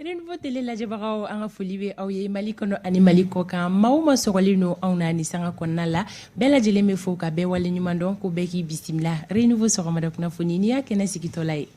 Renouveau Télé lajɛbagaw, an ka foli bɛ aw ye Mali kɔnɔ ani Mali kɔ kan. Maa o maa sɔgɔlen don anw na ni sanga kɔnɔna la, bɛɛ lajɛlen bɛ fo ka bɛɛ wale ɲuman dɔn, ko bɛɛ k'i bisimila Renouveau sɔgɔmada kunnafoni n'i y'a kɛnɛ sigitɔla ye.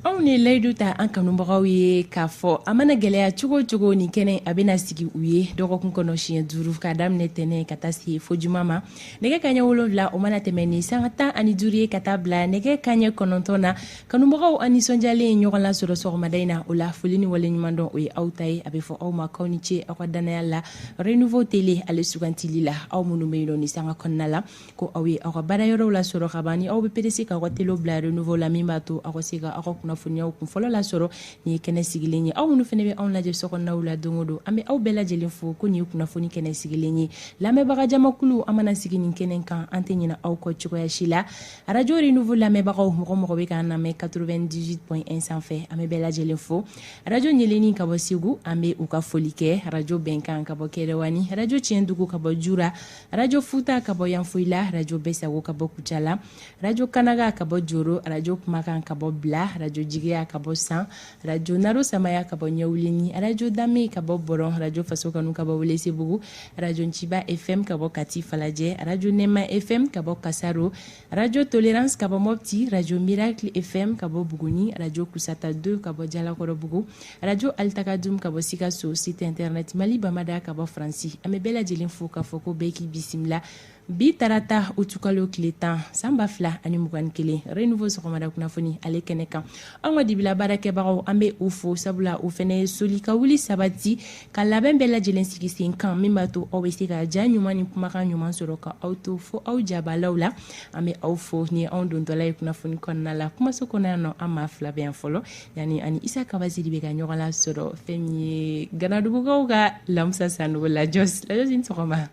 Anw ni layidu ta an kanubagaw ye k'a fɔ a mana gɛlɛya cogo o cogo, nin kɛnɛ a bɛna sigi u ye dɔgɔkun kɔnɔ siɲɛ 5, k'a daminɛ tɛnɛn ka taa se fo juma ma. Nɛgɛ kaɲɛ 7, o mana tɛmɛ ni sanga 15 ye ka taa bila nɛgɛ kaɲɛ 9 na. Kanubagaw, an nisɔndiyalen ye ɲɔgɔn lasɔrɔ sɔgɔmada in na. O la, foli ni waleɲuman dɔn, o ye aw ta ye. A bɛ fɔ aw ma k'aw ni ce aw ka danaya la Renouveau Télé ale sugantili la. Aw minnu bɛ yen nɔ ni sanga kɔnɔna la, ko aw ye aw ka baara yɔrɔw lasɔrɔ ka ban, ni aw bɛ perese k'aw ka télé bila Renouveau la, min b'a to aw ka se ka aw ka kunnafoniyaw kun fɔlɔ lasɔrɔ. Nin ye kɛnɛ sigilen ye. Aw minnu fana bɛ anw lajɛ sokɔnɔnaw la don o don, an bɛ aw bɛɛ lajɛlen fo ko nin ye kunnafoni kɛnɛ sigilen ye. Lamɛnbaga jamakulu, an mana sigi nin kɛnɛ kan, an tɛ ɲinɛ aw kɔ cogoya si la. Arajo Renouveau lamɛnbagaw, mɔgɔ mɔgɔ bɛ k'an lamɛn 98.1 sanfɛ, an bɛ bɛɛ lajɛlen fo. Arajo Ɲeleni ka bɔ Segu, an bɛ u ka foli kɛ. Arajo Bɛnkan ka bɔ Kɛrɛwani, arajo Tiɲɛdugu ka bɔ Jura, arajo Futa ka bɔ Yanfoyila, arajo Bɛsago ka bɔ Kucala, arajo Kanaga ka bɔ Joro, arajo Kumakan ka bɔ Bila, arajo Jigiya ka bɔ San, arajo Naro Samaya ka bɔ Ɲɛwuleni, arajo Dame ka bɔ Bɔrɔn, arajo Faso Kanu ka bɔ Welesebugu, arajo Nciba FM ka bɔ Kati Falajɛ, arajo Nɛma FM ka bɔ Kasaro, arajo Tolerance ka bɔ Mopti, arajo Miracle FM ka bɔ Buguni, arajo Kusata 2 ka bɔ Jalakɔrɔbugu, arajo Altakadum ka bɔ Sikaso, site internet Mali Bamada ka bɔ Faransi. An bɛ bɛɛ lajɛlen fo k'a fɔ ko bɛɛ k'i bisimila bi tarata utukalo tile 10 san 2021, Renouveau sɔgɔmada kunnafoni ale kɛnɛ kan. Anw ka dibila baarakɛbagaw, an bɛ u fo, sabula u fɛnɛ ye soli ka wuli sabati ka labɛn bɛɛ lajɛlen sigi sen kan, min b'a to aw bɛ se ka ja ɲuman ni kumakan ɲuman sɔrɔ ka aw to fo aw jabalaw la. An bɛ aw fo. Ni anw dontɔla ye kunnafoni kɔnɔna la, kumaso kɔnɔ yan nɔ, an maa fila bɛ yan fɔlɔ, yani ani Isa Kabasiri bɛ ka ɲɔgɔn lasɔrɔ. Fɛn min ye Ganadugukaw ka Lamusa Sanogo, Lajɔs, Lajɔs, i ni sɔgɔma.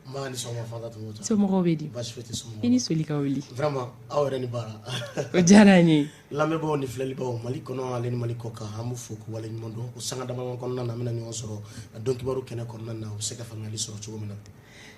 Somɔgɔw bɛ di? I ni soli ka wuli. Vraiment, aw yɛrɛ ni baara. O diyara n ye. Lamɛnbaaw ni filɛlibaaw, Mali kɔnɔ ale ni Mali kɔ kan, an b'u fo k'u waleɲuman dɔn. O sanga dama kɔnɔna na, an bɛna ɲɔgɔn sɔrɔ don kibaru kɛnɛ kɔnɔna na, u bɛ se ka faamuyali sɔrɔ cogo min na.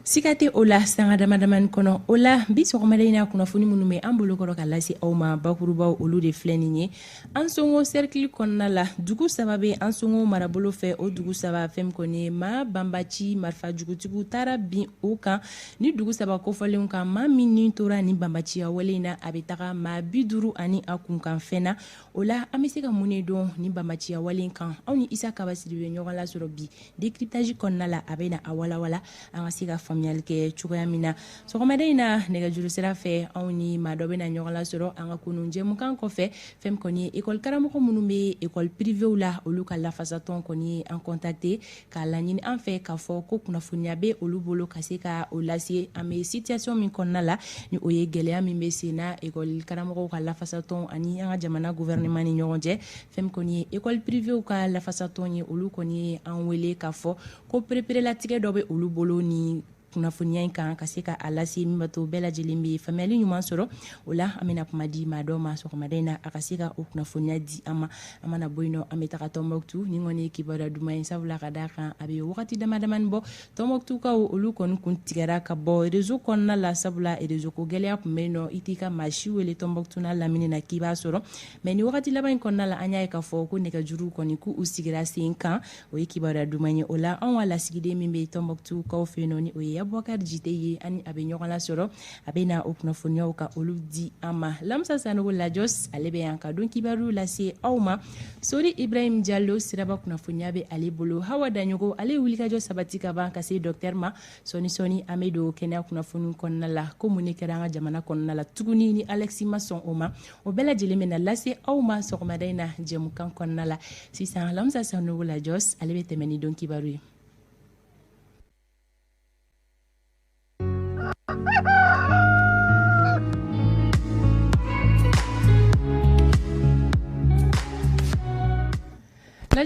Siga tɛ o la, sanga dama damani kɔnɔ. O la, bi sɔgɔmada in na, kunnafoni minnu bɛ an bolokɔrɔ ka lase aw ma, bakurubaw, olu de filɛ nin ye. Ansongo cercle kɔnɔna la, dugu saba bɛ Ansongo marabolo fɛ. O dugu saba, fɛn min kɔni ye maa banbaci marifa jugutigiw taara bin u kan. Ni dugu saba kofɔlenw kan, maa min ni tora ni banbaciya wale in na, a bɛ taga maa 50 ani a kunkanfɛn na. O la, an bɛ se ka mun de dɔn ni banbaciya wale in kan? Anw ni Isa Kabasiri bɛ ɲɔgɔn lasɔrɔ bi décryptage kɔnɔna la. A bɛ na a walawala, an ka se ka faamuyali kɛ cogoya min na. Sɔgɔmada in na, nɛgɛjuru sira fɛ, anw ni maa dɔ bɛna ɲɔgɔn lasɔrɔ an ka kunun jɛmukan kɔfɛ. Fɛn min kɔni ye école karamɔgɔ minnu bɛ école privéw la, olu ka lafasatɔn kɔni ye an contacter k'a laɲini an fɛ k'a fɔ ko kunnafoniya bɛ olu bolo ka se ka o lase. An bɛ situation min kɔnɔna la, ni o ye gɛlɛya min bɛ sen na école karamɔgɔw ka lafasatɔn ani an ka jamana gouvernement ni ɲɔgɔn cɛ. Fɛn min kɔni ye école privéw ka lafasatɔn ye, olu kɔni ye an wele k'a fɔ ko pereperelatigɛ dɔ bɛ olu bolo ni kunnafoniya in kan ka se ka a lase, min b'a to bɛɛ lajɛlen bɛ faamuyali ɲuman sɔrɔ o la. An bɛna kuma di maa dɔ ma sɔgɔmada in na, a ka se ka o kunnafoniya di an ma. An mana bɔ yen nɔ, an bɛ taga Tɔnbɔkutu. Nin kɔni ye kibaruya duman ye, sabula ka d'a kan a bɛ wagati dama damani bɔ, Tɔnbɔkutukaw olu kɔni kun tigɛra ka bɔ réseau kɔnɔna la, sabula réseau ko gɛlɛya tun bɛ yen nɔ. I t'i ka maa si wele Tɔnbɔkutu n'a lamini na k'i b'a sɔrɔ. Mais ni wagati laban in kɔnɔna la, an y'a ye k'a fɔ ko nɛgɛjuru kɔni k'u sigira sen kan. O ye kibaruya duman ye. O la, anw ka lasigiden min bɛ Tɔnbɔkutukaw fɛ yen nɔ, ni o ye Abubakari Jite ye, ani a bɛ ɲɔgɔn lasɔrɔ, a bɛ na o kunnafoniyaw ka olu di an ma. Lamusa Sanogo Lajɔs, ale bɛ yan ka don kibaru lase aw ma. Sori Ibrahim Jalo, siraba kunnafoniya bɛ ale bolo. Hawa Daɲogo, ale ye wulikajɔ sabati ka ban ka se docteur ma. Sɔɔni sɔɔni, an bɛ don kɛnɛya kunnafoni kɔnɔna la, ko mun de kɛra an ka jamana kɔnɔna la tuguni ni Alexis ma sɔn o ma. O bɛɛ lajɛlen bɛna lase aw ma sɔgɔmada in na jɛmukan kɔnɔna la. Sisan, Lamusa Sanogo Lajɔs, ale bɛ tɛmɛ ni don kibaru ye.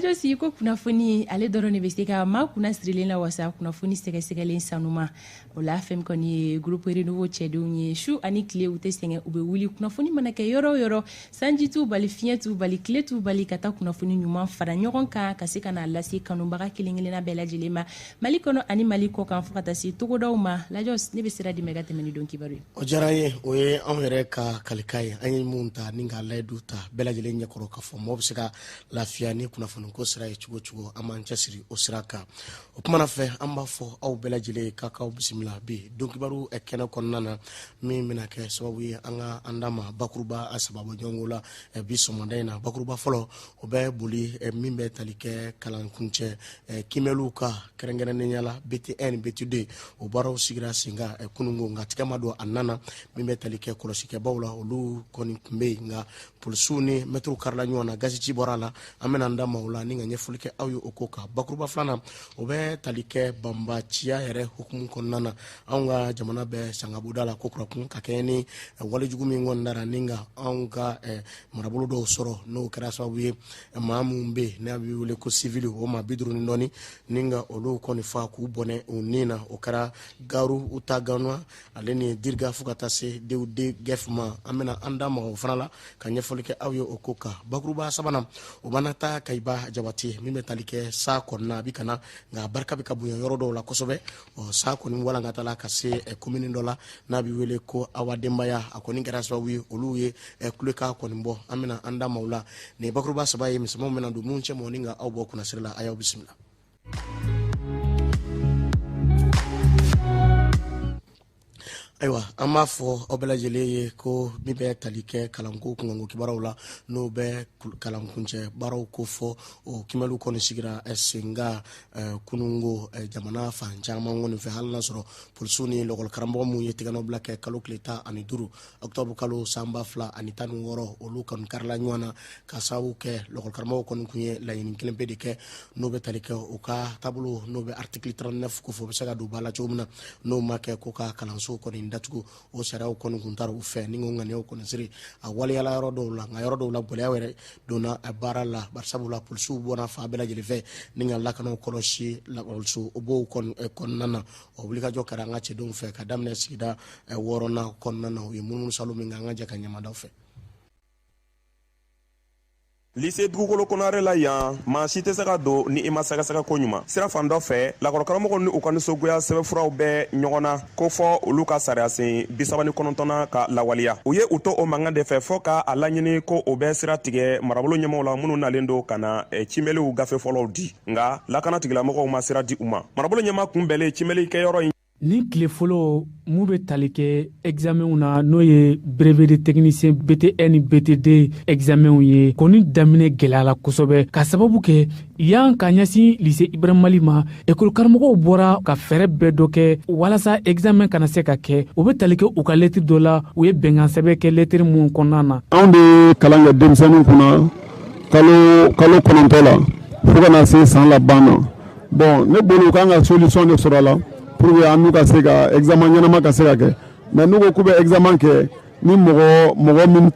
Lajɔsi ko kunnafoni ale dɔrɔn de bɛ se ka maa kunna sirilen la wasa kunnafoni sɛgɛsɛgɛlen sanuma. O la fɛn kɔni ye groupe Renouveau cɛdenw ye, su ani tile u tɛ sɛgɛn, u bɛ wuli kunnafoni mana kɛ yɔrɔ o yɔrɔ, sanji t'u bali, fiɲɛ t'u bali, tile t'u bali ka taa kunnafoni ɲuman fara ɲɔgɔn kan ka se ka n'a lase kanubaga kelen kelenna bɛɛ lajɛlen ma Mali kɔnɔ ani Mali kɔ kan, fo ka taa se togodaw ma. Lajɔsi, ne bɛ sira di ma i ka tɛmɛ ni don kibaru ye. O diyara n ye. O ye anw yɛrɛ ka kalika ye, an ye mun ta ni ka layidu ta bɛɛ lajɛlen ɲɛkɔrɔ k'a fɔ mɔgɔ bɛ se ka lafiya ni kunnafoni ko sira ye cogo cogo, an b'an cɛsiri o sira kan. O kumana fɛ, an b'a fɔ aw bɛɛ lajɛlen k'a k'aw bisimila bi don kibaru kɛnɛ kɔnɔna na, min bɛna kɛ sababu ye an ka an da ma bakuruba saba bɔ ɲɔgɔn la bi sɔgɔmada in na. Bakuruba fɔlɔ, o bɛ boli min bɛ tali kɛ kalankuncɛ kiimɛliw kan, kɛrɛnkɛrɛnnenya la BT1 ni BT2. O baaraw sigira sen kan kununko, nka tigɛ ma don a nana. Min bɛ tali kɛ kɔlɔsikɛbaw la, olu kɔni tun bɛ yen, nka polisiw ni mɛtiriw karila ɲɔgɔn na, gazici bɔra a la. An bɛna an da ma o la ni ka ɲɛfɔli kɛ aw ye o ko kan. Bakuruba filanan, o bɛ tali kɛ banbaciya yɛrɛ hukumu kɔnɔna na. Anw ka jamana bɛ sangaboda la ko kurakun ka kɛɲɛ ni walejugu min kɔni dara ni ka anw ka marabolo dɔw sɔrɔ, n'o kɛra sababu ye maa minnu bɛ yen n'a bɛ wele ko sivili, o maa 50 ni dɔɔni, ni ka olu kɔni fa k'u bɔnɛ u ni na. O kɛra Garu Utaganwa ale ni Dirga fo ka taa se Dewde Gef ma. An bɛna an da maga o fana la ka ɲɛfɔli kɛ aw ye o ko kan. Bakuruba sabanan, o b'an ta Kayiba Jabate, min bɛ tali kɛ sa kɔnɔna a bɛ ka na, nka barika bɛ ka bonya yɔrɔ dɔw la kosɛbɛ. Ɔ sa kɔni walankatala ka se komini dɔ la n'a bɛ wele ko Awa Denbaya. A kɔni kɛra sababu ye olu ye kulekan kɔni bɔ. An bɛna an da ma o la. Nin bakuruba saba ye misɛnmanw bɛna don minnu cɛ mɔ ni ka aw bɔ kunnasiri la. A y'aw bisimila. Ayiwa, an b'a fɔ aw bɛɛ lajɛlen ye ko min bɛ tali kɛ kalanko kunkanko kibaruyaw la, n'o bɛ kalankuncɛ baaraw ko fɔ, o kiimɛliw kɔni sigira sen kan kununko jamana fan caman kɔni fɛ, hali n'a sɔrɔ polisiw ni lɔkɔlikaramɔgɔ minnu ye tɛgɛnɔbila kɛ kalo tile 15 octobre kalo san 2016, olu kɔni karila ɲɔgɔn na ka sababu kɛ lɔkɔlikaramɔgɔw kɔni tun ye laɲini kelen pe de kɛ, n'o bɛ tali kɛ u ka taabolo, n'o bɛ article 39 ko fɔ, u bɛ se ka don ba la cogo min na, n'o ma kɛ ko ka kalanso kɔni datugu. O sariyaw kɔni kun taara u fɛ ni ko ŋaniyaw kɔni siri a waleyala yɔrɔ dɔw la, nka yɔrɔ dɔw la gɛlɛya yɛrɛ donna a baara la, barisabula polisiw bɔra fan bɛɛ lajɛlen fɛ ni ka lakanaw kɔlɔsi lakɔliso bow kɔnɔna na. O wulikajɔ kɛra an ka cɛdenw fɛ ka daminɛ sigida wɔɔrɔnan kɔnɔna na. U ye munumunusaalo min kɛ, an ka jɛ ka ɲamadaw fɛ. Lycée Dugukolo Konare la yan, maa si tɛ se ka don ni i ma sɛgɛsɛgɛ ko ɲuman. Sira fan dɔ fɛ, lakɔlikaramɔgɔw ni u ka nisɔngoya sɛbɛnfuraw bɛ ɲɔgɔn na ko fɔ olu ka sariyasen 39nan ka lawaleya. U ye u to o mankan de fɛ fɔɔ ka a laɲini ko o bɛ sira tigɛ marabolo ɲɛmaaw la minnu nalen don ka na cimɛliw gafe fɔlɔw di, nka lakana tigilamɔgɔw ma sira di u ma. Marabolo ɲɛmaa kunbɛnlen cimɛli kɛyɔrɔ in. Ni tile fɔlɔ mun bɛ tali kɛ examenw na, n'o ye brevet de technicien BT1 ni BT2 examenw ye, kɔni daminɛ gɛlɛyala kosɛbɛ ka sababu kɛ yan ka ɲɛsin lycée Ibrahim Mali ma. Ekɔli karamɔgɔw bɔra ka fɛɛrɛ bɛɛ dɔ kɛ walasa examen kana se ka kɛ. O bɛ tali kɛ u ka lɛtiri dɔ la, u ye bɛnkan sɛbɛn kɛ lɛtiri mun kɔnɔna na. Anw de kalan kɛ denmisɛnninw kunna kalo 9 la fo ka na se san laban na. Bon, ne bolo u kan ka solution de sɔrɔ a la pour que an n'u ka se ka examen ɲɛnama ka se ka kɛ. Mais n'u ko k'u bɛ examen kɛ ni mɔgɔ mɔgɔ min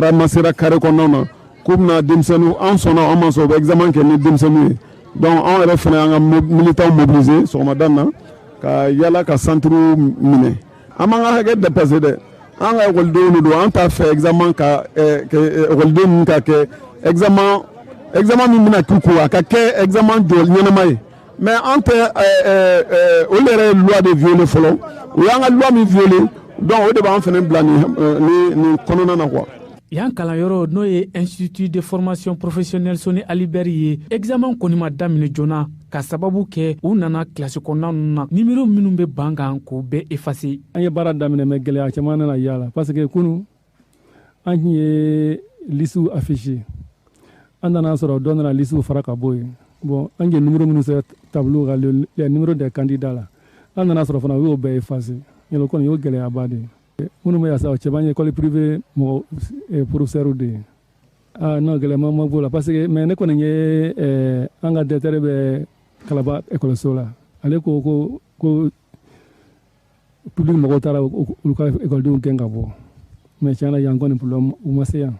ramassera carré kɔnɔna na, k'u bɛna denmisɛnninw, an sɔnna an ma sɔn, u bɛ examen kɛ ni denmisɛnninw ye. Donc anw yɛrɛ fana y'an ka militants mobiliser sɔgɔmada in na ka yala ka centre minɛ. An m'an ka hakɛ dépasser dɛ, an ka ekɔlidenw de don. An t'a fɛ examen ka ekɔliden ninnu ka kɛ examen min bɛna k'u kun, a ka kɛ examen jɔ ɲɛnama ye. Mais an tɛ, olu yɛrɛ ye loi de violer fɔlɔ. U y'an ka loi min violer, donc o de b'an fana bila nin kɔnɔna na quoi. Yan kalanyɔrɔ, n'o ye Institut de formation professionnelle Soni Ali Ber ye, examen kɔni ma daminɛ joona ka sababu kɛ u nana kilasi kɔnɔna ninnu na, nimero minnu bɛ ban kan k'u bɛɛ effacer. An ye baara daminɛ, mais gɛlɛya caman nana y'a la, parce que kunu an tun ye listew affiché, an nana sɔrɔ dɔ nana listew fara ka bɔ yen. Bon, an ye numéro minnu sɛbɛn tableau kan, les numéros des candidats la, an nana sɔrɔ fana u y'o bɛɛ effacer. Yɔrɔ kɔni y'o gɛlɛyaba de ye. Minnu bɛ yan sa, o cɛban ye école privée mɔgɔ professeur de ye. Ah non, gɛlɛya ma b'o la, parce que mais ne kɔni ye an ka directeur bɛ Kalaba ekɔliso la, ale ko ko public mɔgɔw taara olu ka ekɔlidenw gɛn ka bɔ. Mais tiɲɛ na, yan kɔni problème u ma se yan.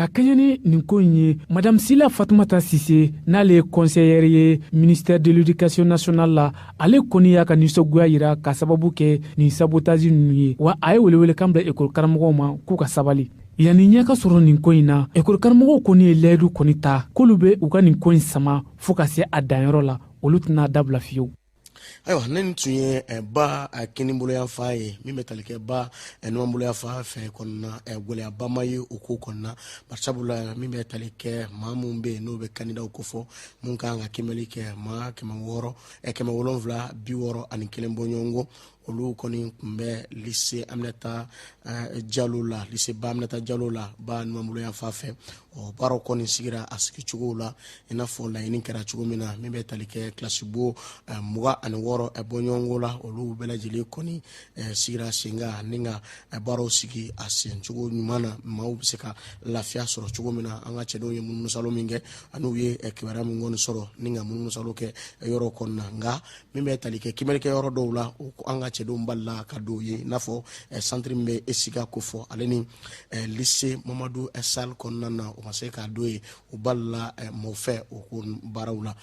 Ka kɛɲɛ ni nin ko in ye, Madame Sila Fatumata Sise, n'ale ye conseillère ye ministère de l'Éducation nationale la, ale kɔni y'a ka nisɔngoya yira ka sababu kɛ nin sabotage ninnu ye. Wa a ye welewelekan bila ekɔli karamɔgɔw ma k'u ka sabali. Yanni ɲɛ ka sɔrɔ nin ko in na, ekɔli karamɔgɔw kɔni ye layidu kɔni ta k'olu bɛ u ka nin ko in sama fo ka se a danyɔrɔ la, olu tɛna dabila fiyewu. Ayiwa, ne nin tun ye ba kiniboloyanfan ye. Min bɛ tali kɛ ba numanboloyanfan fɛ kɔnɔna, gɛlɛyaba ma ye o ko kɔnɔna, barisabula min bɛ tali kɛ maa minnu bɛ yen n'o bɛ kandidaw kofɔ, mun kan ka kiimɛli kɛ, maa 600, 761 bɔɲɔgɔnko, olu kɔni tun bɛ lycée Aminata Jalo la, lycée ba Aminata Jalo la, ba numanboloyanfan fɛ. Ɔ baaraw kɔni sigira a sigicogo la i n'a fɔ laɲini kɛra cogo min na. Min bɛ tali kɛ kilasibo 26 bɔɲɔgɔnko la, olu bɛɛ lajɛlen kɔni sigira sen kan ni ka baaraw sigi a sencogo ɲuman na, maaw bɛ se ka lafiya sɔrɔ cogo min na. An ka cɛdenw ye munumunusalo min kɛ, an'u ye kibaruya min kɔni sɔrɔ ni ka munumunusalo kɛ yɔrɔ kɔnɔna. Nka min bɛ tali kɛ kiimɛlikɛ yɔrɔ dɔw la, an ka cɛdenw balila ka don yen, i n'a fɔ santiri min bɛ Esiga kofɔ, ale ni lycée Mamadu Sall kɔnɔna na, u ma se k'a don yen, u balila maaw fɛ o ko baaraw la.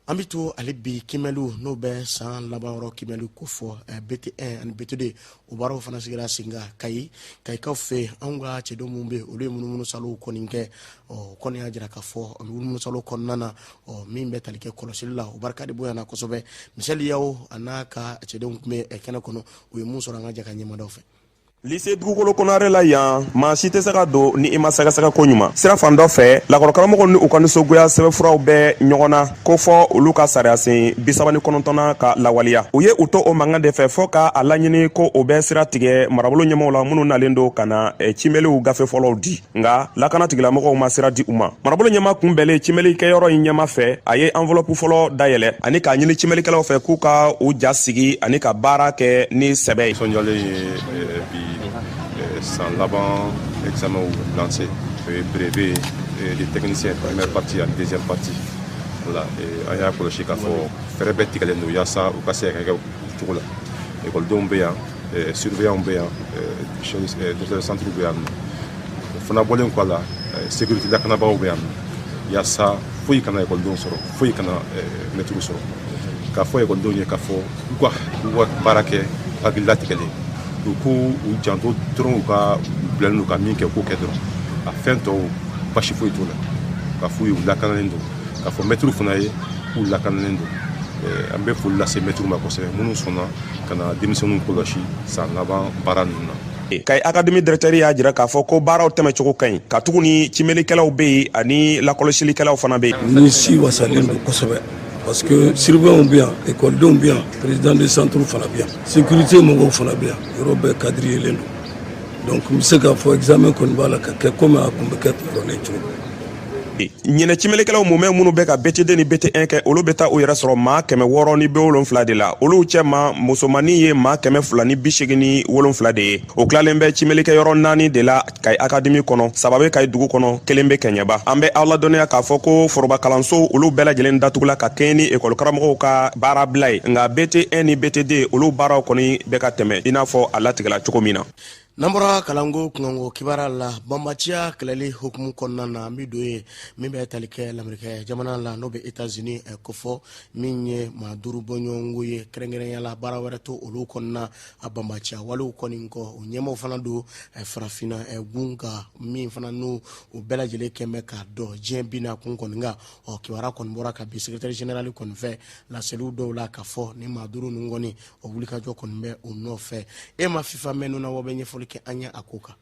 An bɛ to ale bi kiimɛliw, n'o bɛ san laban yɔrɔ kiimɛli kofɔ, BT1 ani BT2, o baaraw fana sigira sen kan Kayi, Kayikaw fɛ. Anw ka cɛdenw minnu bɛ yen, olu ye munumunusalow kɔni kɛ. Ɔ kɔni y'a jira k'a fɔ munumunusalo kɔnɔna na, ɔ min bɛ tali kɛ kɔlɔsili la, o barika de bonyana kosɛbɛ. Misali Yawo a n'a ka cɛdenw tun bɛ kɛnɛ kɔnɔ, u ye mun sɔrɔ, an ka jɛ ka ɲɛmadaw fɛ. Lycée dugukolo konare la yan, maa si tɛ se ka don ni i ma sɛgɛsɛgɛ ko ɲuman. Sira fan dɔ fɛ, lakɔlikaramɔgɔw ni u ka nisɔngoya sɛbɛnfuraw bɛ ɲɔgɔn na ko fɔ olu ka sariyasen 39nan ka lawaleya. U ye u to o mankan de fɛ fɔɔ ka a laɲini ko o bɛ sira tigɛ marabolo ɲɛmaaw la minnu nalen don ka na cimɛliw gafe fɔlɔw di. Nka lakana tigilamɔgɔw ma sira di u ma. Marabolo ɲɛmaa kunbɛnlen cimɛli kɛyɔrɔ in ɲɛma fɛ, a ye enveloppe fɔlɔ dayɛlɛ ani k'a ɲini cimɛlikɛlaw fɛ k'u ka u ja sigi ani ka baara kɛ ni sɛbɛ ye. Nisɔndiyalen ye bi san laban examen lancé, o ye brevet de technicien première partie ani deuxième partie. Voilà, an y'a kɔlɔsi k'a fɔ fɛɛrɛ bɛɛ tigɛlen don yaasa u ka se ka kɛ o cogo la. Ekɔlidenw bɛ yan, surveillants bɛ yan, directeur de centre bɛ yan nɔ. O fana bɔlen kɔ a la, sécurité lakanabagaw bɛ yan nɔ yaasa foyi kana ekɔlidenw sɔrɔ, foyi kana mɛtiriw sɔrɔ. K'a fɔ ekɔlidenw ye k'a fɔ u ka baara kɛ hakili latigɛlen, u k'u u janto dɔrɔn, u ka bilalen don ka min kɛ, u k'o kɛ dɔrɔn, a fɛn tɔw basi foyi t'o la. K'a f'u ye u lakanalen don, k'a fɔ mɛtiriw fana ye k'u lakanalen don. An bɛ foli lase mɛtiriw ma kosɛbɛ, minnu sɔnna ka na denmisɛnninw kɔlɔsi san laban baara ninnu na. Kayi Académie directeur y'a jira k'a fɔ ko baaraw tɛmɛcogo ka ɲi, katuguni cimelikɛlaw bɛ yen ani lakɔlɔsilikɛlaw fana bɛ yen. Ni si wasalen don kosɛbɛ parce que surveillants bɛ yan, ekɔlidenw bɛ yan, président de centre fana bɛ yan, sécurité mɔgɔw fana bɛ yan, yɔrɔ bɛɛ quadrillelen don. Donc n bɛ se k'a fɔ examen kɔni b'a la ka kɛ komi a tun bɛ kɛ kɔrɔlen cogo min. Ɲinɛ cimelikɛlaw mumɛ minnu bɛ ka BT2 ni BT1 kɛ, olu bɛ taa u yɛrɛ sɔrɔ maa 670 de la. Olu cɛma musomannin ye maa 287 de ye. O tilalen bɛ cimelikɛyɔrɔ 4 de la Kayi Académie kɔnɔ, 3 bɛ Kayi dugu kɔnɔ, 1 bɛ Kɛɲɛba. An bɛ aw ladɔnniya k'a fɔ ko foroba kalansow olu bɛɛ lajɛlen datugula ka kɛɲɛ ni ekɔli karamɔgɔw ka baarabila ye. Nka BT1 ni BT2 olu baaraw kɔni bɛ ka tɛmɛ i n'a fɔ a latigɛla cogo min na. N'an bɔra kalanko kunkanko kibaruya la, banbaciya kɛlɛli hukumu kɔnɔna na, an bɛ don ye min bɛ tali kɛ lamerikɛ jamana la, n'o bɛ Etats-Unis kofɔ, min ye maa 5 bɔɲɔgɔnko ye, kɛrɛnkɛrɛnya la baara wɛrɛ to olu kɔnɔna a banbaciya walew kɔni kɔ. O ɲɛmaaw fana don farafinna gun kan, min fana n'o o bɛɛ lajɛlen kɛn bɛ k'a dɔn diɲɛ binna kun kɔni kan. Ɔ kibaruya kɔni bɔra ka bin secrétaire général kɔni fɛ laseliw dɔw la k'a fɔ ni maa 5 ninnu kɔni, o wulikajɔ kɔni bɛ o nɔfɛ. E ma FIFA mɛn na, bɛ ɲɛfɔli kɛ an ye a ko kan.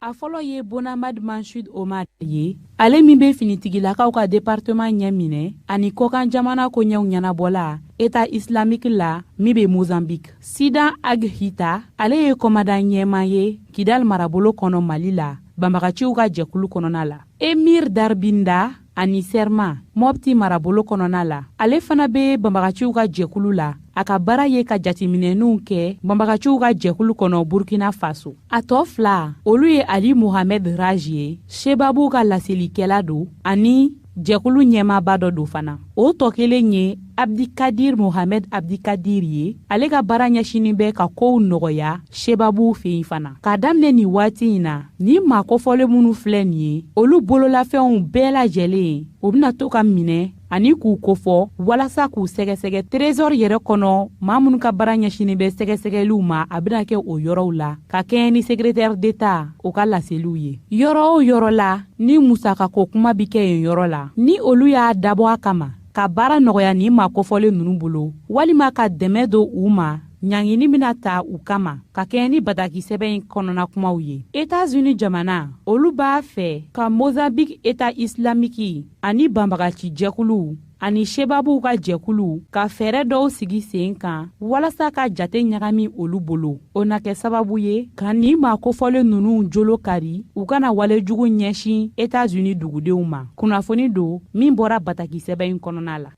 A fɔlɔ ye Bonamad Mansud Omar ye, ale min bɛ finitigilakaw ka département ɲɛ minɛ ani kɔkan jamana koɲɛw ɲɛnabɔla État islamique la min bɛ Mozambique. Sidan Ag Hita, ale ye commandant ɲɛma ye Kidal marabolo kɔnɔ Mali la, banbagaciw ka jɛkulu kɔnɔna la. Emir Darbinda ani Serma, Mopti marabolo kɔnɔna la, ale fana bɛ banbagaciw ka jɛkulu la. A ka baara ye ka jateminɛninw kɛ banbagaciw ka jɛkulu kɔnɔ Burkina Faso. A tɔ 2, olu ye Ali Mohamed Raj ye, Sebabu ka laselikɛla don, ani Jɛkulu ɲɛmaaba dɔ don fana. O tɔ kelen ye Abdikadir Mohamed Abdikadir ye. Ale ka baara ɲɛsinin bɛ ka kow nɔgɔya sebabuw fɛ yen fana. K'a daminɛ nin waati in na, nin maa kofɔlen minnu filɛ nin ye, olu bololafɛnw bɛɛ lajɛlen, o bɛna to ka minɛ ani k'u kofɔ walasa k'u sɛgɛsɛgɛ trésor yɛrɛ kɔnɔ. Maa minnu ka baara ɲɛsinin bɛ sɛgɛsɛgɛliw ma, a bɛna kɛ o yɔrɔw la, ka kɛɲɛ ni secrétaire d'État o ka laseliw ye. Yɔrɔ o yɔrɔ la ni musakako kuma bɛ kɛ yen yɔrɔ la, ni olu y'a dabɔ a kama ka baara nɔgɔya nin maa kofɔlen ninnu bolo walima ka dɛmɛ don u ma, ɲangini bɛna ta u kama ka kɛɲɛ ni bataki sɛbɛn in kɔnɔna kumaw ye. Etats-Unis jamana, olu b'a fɛ ka Mozambique État islamique ani banbagaci jɛkuluw ani sebabuw ka jɛkulu ka fɛɛrɛ dɔw sigi sen kan walasa ka jate ɲagami olu bolo. O na kɛ sababu ye ka nin maa kofɔlen ninnu jolo kari, u kana walejugu ɲɛsin Etats-Unis dugudenw ma. Kunnafoni don min bɔra bataki sɛbɛn in kɔnɔna la.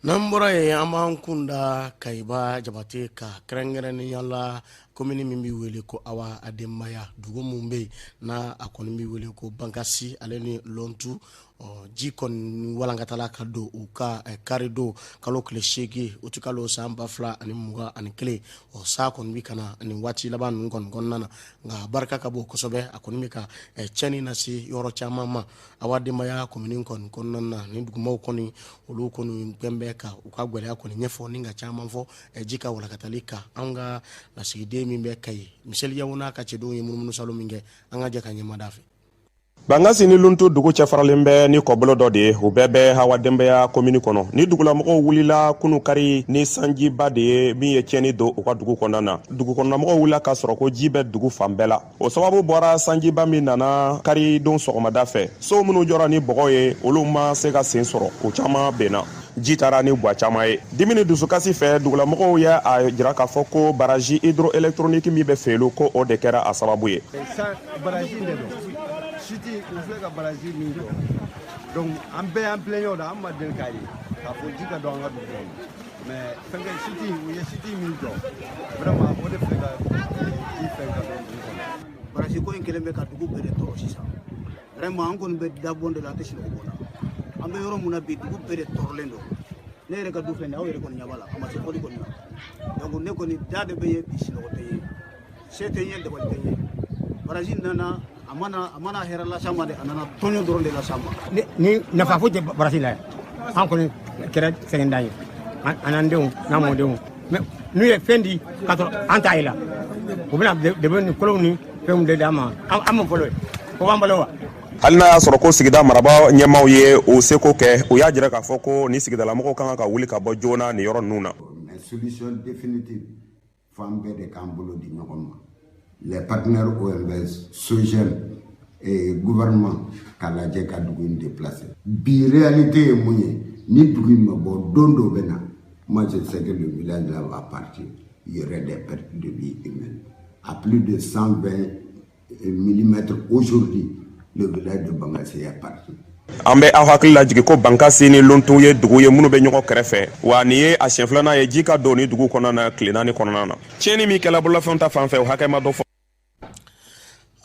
N'an bɔra yen, an b'an kun da Kayiba Jabate ka, kɛrɛnkɛrɛnnenya la komini min bɛ wele ko Awa a Denbaya, dugu min bɛ yen n'a a kɔni bɛ wele ko Bankasi, ale ni Lɔntu. Ji kɔni walankatala ka don u ka kari don kalo tile 8 utikalo san 2021. Ɔ, sa kɔni bɛ ka na nin waati laban ninnu kɔni kɔnɔna na, nka barika ka bon kosɛbɛ. A kɔni bɛ ka tiɲɛni lase yɔrɔ caman ma Awa Denbaya komini kɔni kɔnɔna na. Ni dugumaw kɔni, olu kɔni gbɛn bɛ ka u ka gɛlɛya kɔni ɲɛfɔ ni ka caman fɔ ji ka walankatali kan. An ka lasigiden min bɛ Kayi, Miseli Yawo, n'a ka cɛdenw ye munumunusaalo min kɛ, an ka jɛ ka ɲɛmada fɛ. Bankasi ni Luntu dugu cɛfaralen bɛ ni kɔbolo dɔ de ye. U bɛɛ bɛ Hawa Denbaya komini kɔnɔ. Ni dugulamɔgɔw wulila kunu kari ni sanjiba de ye min ye tiɲɛni don u ka dugu kɔnɔna na. Dugu kɔnɔnamɔgɔw wulila k'a sɔrɔ ko ji bɛ dugu fan bɛɛ la. O sababu bɔra sanjiba min nana kari don sɔgɔmada fɛ. So minnu jɔra ni bɔgɔ ye, olu ma se ka sen sɔrɔ, o caman benna, ji taara ni gwa caman ye. Dimi ni dusukasi fɛ, dugulamɔgɔw ye a jira k'a fɔ ko barrage hydroélectronique min bɛ Felu, ko o de kɛra a sababu ye. Barrage de don siti u filɛ ka barrage min jɔ. Donc an bɛɛ y'an plaignent o la. An ma deli k'a ye k'a fɔ ji ka don an ka dugu kɔnɔ, mais fɛnkɛ siti, u ye siti min jɔ, vraiment o de filɛ ka ji fɛn ka don dugu kɔnɔ. Barrage ko in kɛlen bɛ ka dugu bɛɛ de tɔɔrɔ sisan. Vraiment, an kɔni bɛ dabɔn de la, an tɛ sunɔgɔ bɔn na. An bɛ yɔrɔ mun na bi, dugu bɛɛ de tɔɔrɔlen don. Ne yɛrɛ ka du filɛ nin ye, aw yɛrɛ kɔni ɲɛ b'a la, a ma se fɔli kɔni na. Donc ne kɔni da de bɛ ye bi, sunɔgɔ tɛ ye, se tɛ n ye, dabali tɛ n ye. Barrage nana, a mana hɛrɛ las'an ma dɛ, a nana tɔɲɔ dɔrɔn de las'an ma. Ni nafa foyi tɛ barrage la yan. An kɔni kɛra sɛgɛndan ye, an n'an denw n'an mɔdenw. Mais n'u ye fɛn di k'a sɔrɔ an t'a ye la, u bɛna dɛmɛ ni kolow ni fɛnw de d'an ma. An ma fɔlɔ ye o b'an balo wa. Hali n'a y'a sɔrɔ ko sigida marabaa ɲɛmaw ye o seko kɛ, u y'a jira k'a fɔ ko ni sigidalamɔgɔw kan ka wuli ka bɔ joona nin yɔrɔ ninnu na. Mais solution définitive, f'an bɛɛ de k'an bolo di ɲɔgɔn ma, les partenaires OMVS, SOGEM et gouvernement, k'a lajɛ ka dugu in déplacer. Bi réalité ye mun ye? Ni dugu in ma bɔ, don dɔ bɛ na, moi je sais que le village là va partir, il y aurait des pertes de vie humaines. À plus de 120 mm aujourd'hui, le village de Bangassi est parti. An bɛ aw hakili lajigin ko Bankasi ni Lontu ye dugu ye minnu bɛ ɲɔgɔn kɛrɛfɛ. Wa nin ye a siɲɛ filanan ye ji ka don ni dugu kɔnɔna na tile 4 kɔnɔna na. Tiɲɛni min kɛla bololafɛnw ta fan fɛ, o hakɛ ma dɔ fɔ.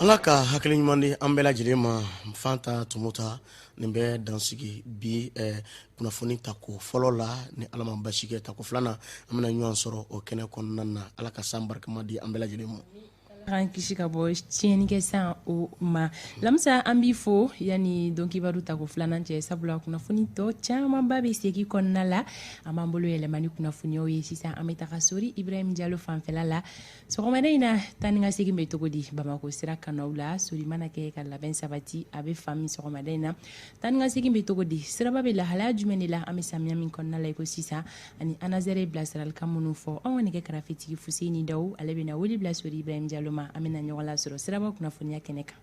Ala ka hakili ɲuman di an bɛɛ lajɛlen ma. Fanta Tumuta, nin bɛ dansigi bi kunnafoni tako fɔlɔ la. Ni Ala ma basi kɛ, tako filanan, an bɛna ɲɔgɔn sɔrɔ o kɛnɛ kɔnɔna na. Ala ka san barikama di an bɛɛ lajɛlen ma. K'an kisi ka bɔ tiɲɛnikɛ san o ma. Lamisa, an b'i fo. Yanni don kibaru tako filanan cɛ, sabula kunnafoni tɔ camanba bɛ segi kɔnɔna la, an b'an bolo yɛlɛma ni kunnafoniyaw ye. Sisan an bɛ taga Sori Ibrahim Jalo fanfɛla la. Sɔgɔmada in na, taa ni ka segin bɛ cogo di Bamakɔ sira kanaw la? Sori, mana kɛ ka labɛn sabati, a bɛ fa min. Sɔgɔmada in na, taa ni ka segin bɛ cogo di? Siraba bɛ lahalaya jumɛn de la? An bɛ samiya min kɔnɔna la i ko sisan, ani ANASER ye bilasiralikan minnu fɔ? Anw ka nɛgɛ karafetigi Fuseni Dawu, ale bɛna wele bila Sori Ibrahim Jalo ma. An bɛna ɲɔgɔn lasɔrɔ siraba kunnafoniya kɛnɛ kan.